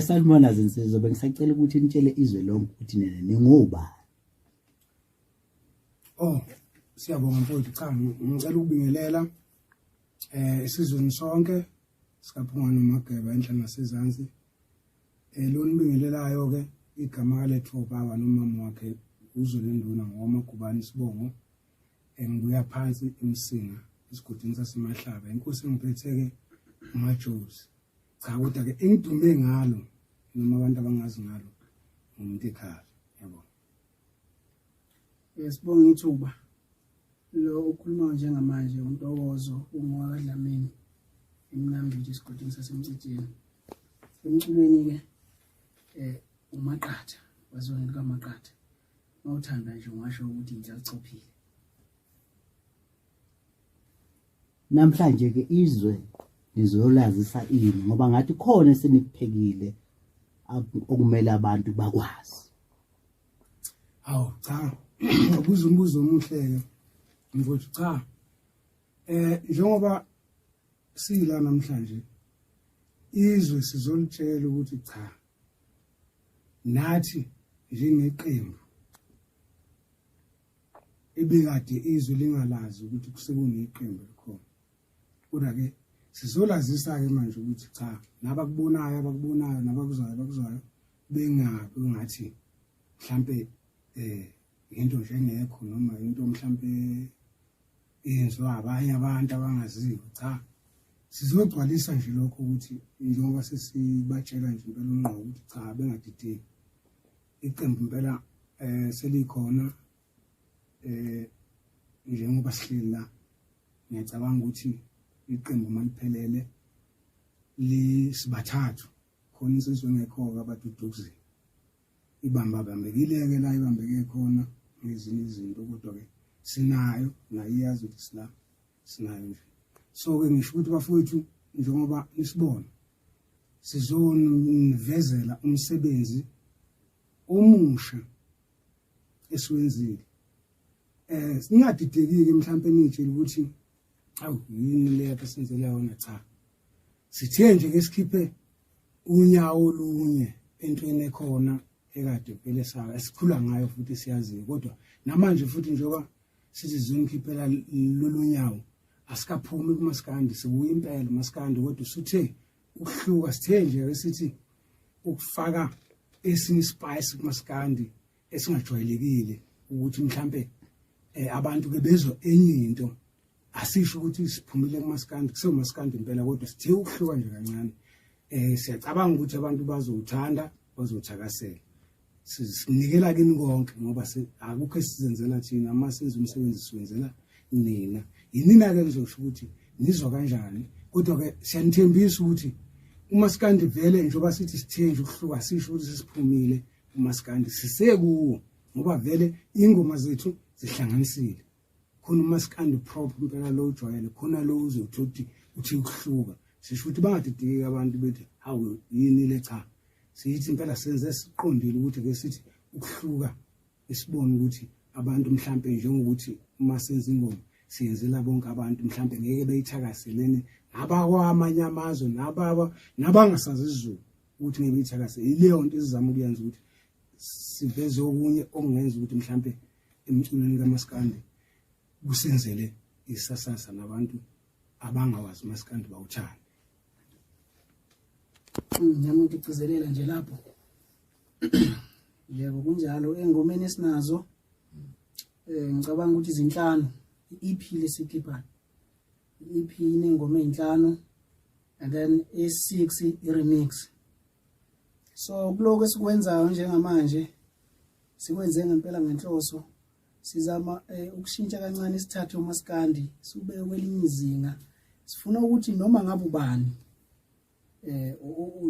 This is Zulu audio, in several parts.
Sanibona zinsizwa, bengisacela ukuthi nitshele izwe lonke ukuthi nina ningobani. Oh, siyabonga mfowethu. Cha, ngicela ukubingelela esizweni sonke sikaPhungane Mageba enhla nasezansi. Lo nibingelelayo ke igama lethu baba nomama wakhe uZwelenduna ngoMagubane isibongo. Ngibuya phansi eMsinga esigodini saseMahlaba. Inkosi engiphethe ke uMajozi. Cha, kodwa ke engidume ngalo noma abantu abangazi ngalo ngumuntu ekhaya, yabo. Sibonga ithuba. Lo okhulumayo njengamanje uNtokozo ungowaKaDlamini eMnambithi esigodini saseMcitsheni. Emculweni-ke uMaqatha, waziwa ngelikaMaqatha. Mawuthanda nje ungasho ukuthi inhlazichophile. Namhlanje ke izwe nizolazisa ini ngoba ngathi khona esenikuphekile okumele abantu bakwazi. Awu cha, ubuza umbuzo omuhle-ke mfowethu. Cha, njengoba sila namhlanje izwe sizolitshela ukuthi cha, nathi njengeqembu ebekade izwe lingalazi ukuthi kusekuneqembu elikhona, kodwa-ke sizolazisa-ke manje ukuthi cha, nabakubonayo abakubonayo nabakuzwayo abakuzwayo bengabi ngathi mhlampe into nje engekho noma into mhlampe eyenziwa abanye abantu abangaziwa. Cha, sizogcwalisa nje lokho ukuthi njengoba sesibatshela nje impela ungqo ukuthi cha, bengadideki, iqembu impela selikhona. Njengoba sihleli la, ngiyacabanga ukuthi iqembu maliphelele lisibathathu khona, insizwa engekho-ke abadudukuzini ibamba bambekile-ke la ibambeke khona ngezinye izinto, kodwa-ke sinayo nayo, iyazi ukuthi sila sinayo nje. So-ke ngisho ukuthi bafowethu, njengoba nisibona, sizonivezela umsebenzi omusha esiwenzile. Singadidekile mhlawumbe nitshela ukuthi awu yini le yakhe senzela yona. Cha, sithe nje ke sikhiphe unyawo olunye entweni ekhona ekade vele esikhula ngayo futhi siyaziyo, kodwa namanje futhi njengoba sithi sizonikhiphela lolu nyawo, asikaphumi kumaskandi, sikuye impela umaskandi, kodwa sithe ukuhluka, sithe nje ke sithi ukufaka esinye ispice kumaskandi esingajwayelekile ukuthi mhlambe abantu ke bezwa enye into. Asisho ukuthi siphumile kumaskandi, kusewumaskandi impela, kodwa sithe ukuhluka nje kancane. Siyacabanga ukuthi abantu bazowuthanda, bazothakasela. Sinikela kini konke ngoba akukho esizenzela thina, uma senza umsebenzi siwenzela nina. Yinina-ke nizosho ukuthi nizwa kanjani, kodwa-ke siyanithembisa ukuthi umaskandi vele njengoba sithi sithe nje ukuhluka, sisho ukuthi sesiphumile umaskandi, sisekuwo ngoba vele ingoma zethu zihlanganisile khona umaskandi prop impela lo ujwayele khona, lo uzothi uthi uthi ukuhluka. Sisho ukuthi bangadideki abantu bethi hawu yini le. Cha, siyithi impela senze siqondile ukuthi ke sithi ukuhluka, esibone ukuthi abantu mhlampe njengokuthi uma senza ingoma siyenzela bonke abantu, mhlampe ngeke beyithakaselene nabakwamanye amazwe nababa nabangasazi isiZulu ukuthi ngeke beyithakase. Ileyo nto esizama ukuyenza ukuthi siveze okunye okungenza ukuthi mhlampe emculweni kaMaskandi kusenzele isasasa nabantu abangawazi uMaskandi bawuthande. Nami ngigcizelela nje lapho. Yebo, kunjalo. Engomeni esinazo ngicabanga ukuthi izinhlanu, i-EP lesikhiphayo, i-EP inengoma ezinhlanu and then e6 i-remix. So kuloko esikwenzayo njengamanje sikwenze ngempela ngenhloso, sizama ukushintsha kancane, isithathe umaskandi siubeke kwelinye izinga. Sifuna ukuthi noma ngabe ubani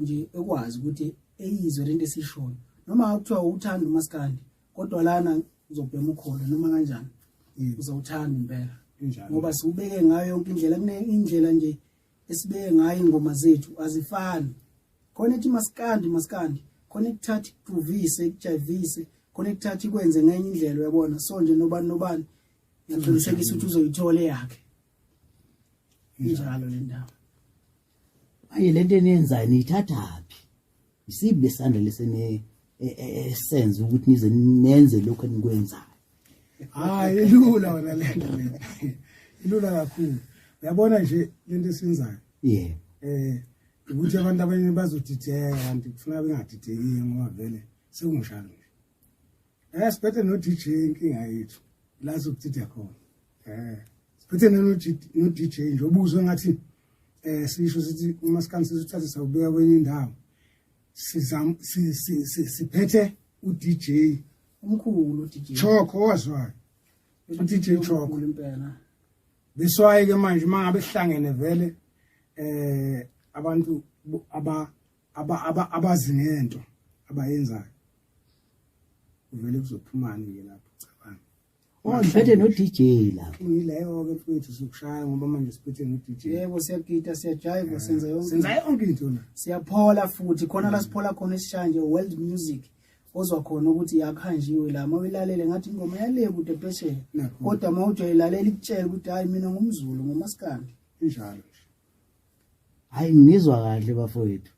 nje ekwazi ukuthi eyizwe lento esishoyo, noma kuthiwa uthanda umaskandi, kodwa lana uzobhema ukholo noma kanjani, uzawuthanda impela ngoba siubeke ngayo yonke indlela. Kune indlela nje esibeke ngayo ingoma zethu, azifani. Khona ethi maskandi maskandi, khona ikuthatha ikuvise, ikujayivise, khona ikuthatha ikwenze ngenye indlela, uyabona. So nje nobani nobani ngiyaqinisekisa ukuthi uzoyithola eyakhe, injalo le ndaba. Manje lento eniyenzayo niyithathaphi? Isiphi lesandla lesene esenza ukuthi nize nenze lokho enikwenzayo? Hayi, ilula wena le nto le, ilula kakhulu. Uyabona nje lento esiyenzayo, ukuthi abantu abanye bazodideka, kanti kufuneka bengadidekile ngoba vele sekunjalo nje. Siphethe no DJ, inkinga yethu la sokudida khona. Siphethe no DJ nje obuzwe ngathi sisho sithi umaskandi sisuthathe sawubeka kwenye indawo. Sizam siphethe u DJ omkhulu, DJ Choko owaziwayo. U DJ Choko. Omkhulu impela. Beswaye ke manje mangabe sihlangene vele abantu aba abazi ngento abayenzayo, uvele kuzophumani ke lapho, cabanga. Oh, ngiphethe no DJ lapho. Yileyo ke mfethu, sokushaya ngoba manje siphethe no DJ. Yebo, siyagida, siyajive, senza yonke. Senza yonke into la. Siyaphola futhi khona la siphola khona, esishaya nje world music, ozwa khona ukuthi yakhanjiwe la. Mawuyilalele ngathi ingoma yale kude phesheya, Nakho. kodwa mawujoyilalela ikutshela ukuthi hayi, mina ngumZulu, ngumaskandi. Injalo nje. Hayi, ngizwa kahle bafowethu.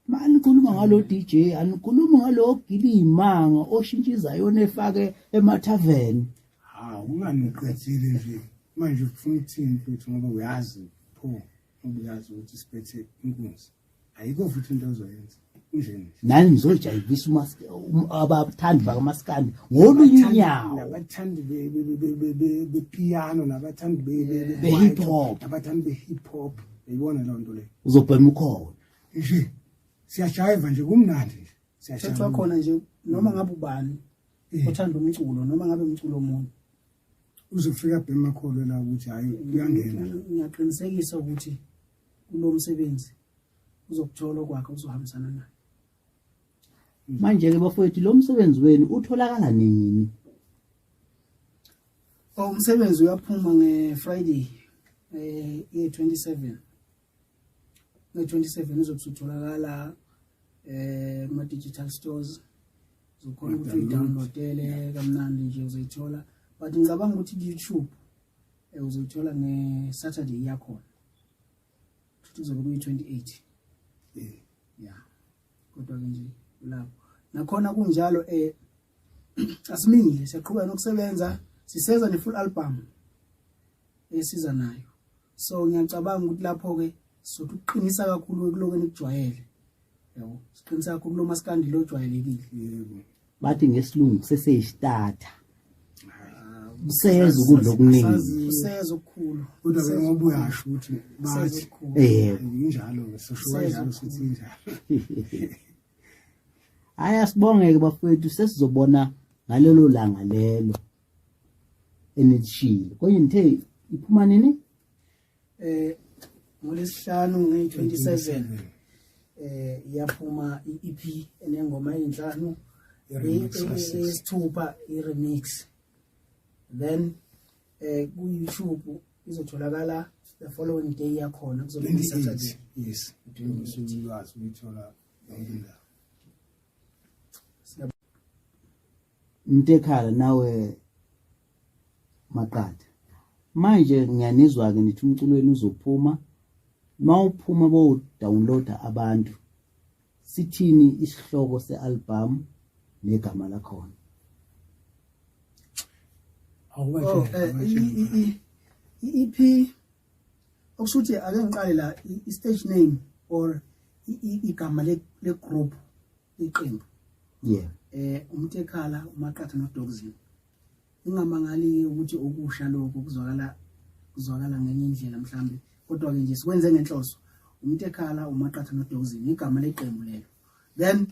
Manikhuluma ngalo DJ, anikhuluma ngalo giliyimanga oshintsha izayona efake emathaveni. Hawu, unganiqedile nje manje, ufuna ukuthini mfethu? Ngoba uyazi pho, ngoba uyazi ukuthi siphethe inkunzi, ayikho futhi into ozoyenza kunjeni nje. Nani nizojayivisa abathandi bakamaskandi ngolunye unyawo. Nabathandi bepiano, nabathandi Be-hip hop. nabathandi be-hip hop, uyibona leyo nto leyo. Uzobhema ukhona. Nje siyajayiva nje, kumnandi nje. Thethwa Siyajabula. khona nje, noma ngabe ubani othanda umculo, noma ngabe umculo omunye, Uzofika bhemakholwe la ukuthi hayi, kuyangena la. Ngiyaqinisekisa ukuthi kulo msebenzi uzokuthola okwakhe, uzohambisana naye. Manje ke bafowethu, lo msebenzi wenu utholakala nini? Oh, umsebenzi uyaphuma nge-Friday, ye-27. Nge-27 uzobe usutholakala kuma digital stores, uzokhona ukuthi uyidownloadele kamnandi nje, uzoyithola. But ngicabanga ukuthi ku-YouTube uzoyithola nge-Saturday yakhona, futhi kuzobe kuyi-28. Ya, kodwa-ke nje lapho nakhona kunjalo, asimile, siyaqhubeka nokusebenza, siseza ne-full album esiza nayo. So ngiyacabanga ukuthi lapho-ke sizothi ukuqinisa kakhulu kuloko enikujwayele, yabo, siqinisa kakhulu kulo maskandi lo ojwayelekile. Yebo. Bathi ngesilungu seseyistarter, kuseza ukudla okuningi. Asazi- Kuseza okukhulu. Kodwa ke ngoba uyasho ukuthi Kuseza bathi okukhulu. Injalo-ke, sisho kanjalo, sithi injalo. Hayi, asibongeke bafowethu, sesizobona ngalelo langa lelo enilishilo. Konye nithe iphuma nini? NgoLesihlanu nge-27 iyaphuma i-EP enengoma eyinhlanu. I-remix ka-six. Eyisithupha i-remix. Then ku-YouTube izotholakala the following day yakhona, kuzobe kuyi-Saturday. 28, yes, usulwazi uyithola yonke indawo. Mntekhala nawe Maqatha, manje ngiyanizwa-ke nithi umculo wenu uzophuma. Mawuphuma bowu-downloada abantu, sithini isihloko se-album negama lakhona? Oh, i-EP, okusho ukuthi ake ngiqale la, i-stage name or igama le-group, iqembu, uMtekhala, uMaqatha noDogzin. Ingamangali ukuthi okusha lokho kuzwakala ngenye indlela mhlambe, kodwa ke nje sikwenze ngenhloso. UMtekhala, uMaqatha noDogzin, igama leqembu lelo. Then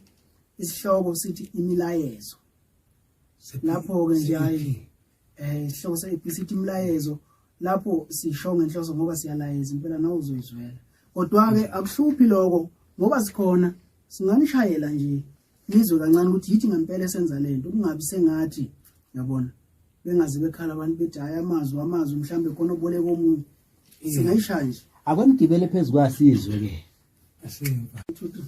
isihloko sithi Imilayezo. Lapho ke nje hayi, isihloko se-EP sithi Imilayezo. Lapho sisho ngenhloso ngoba siyalayeza impela, nawe uzoyizwela. Kodwa ke akuhluphi lokho ngoba sikhona, singanishayela nje nizwe kancane ukuthi yithi ngempela esenza lento, kungabi sengathi yabona bengaze bekhala abantu bethi hayi, amazwi mhlambe khona oboleka omunye, singayishaya nje. Ake nigibele phezu kwasizwe ke. Asimva. 2 3.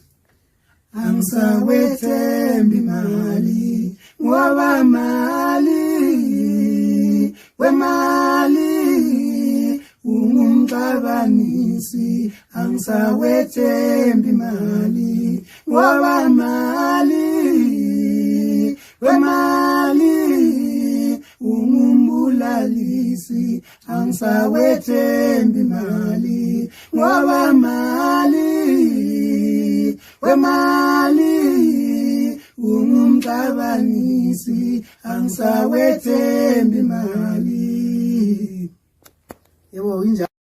Angisawethembi mali ngoba mali wemali ungumxabanisi, angisawethembi mali. Ngoba mali, wemali ungumbulalisi, angisakwethembi mali. Ngoba mali, wemali ungumxabanisi, angisakwethembi mali. Yebo, injalo.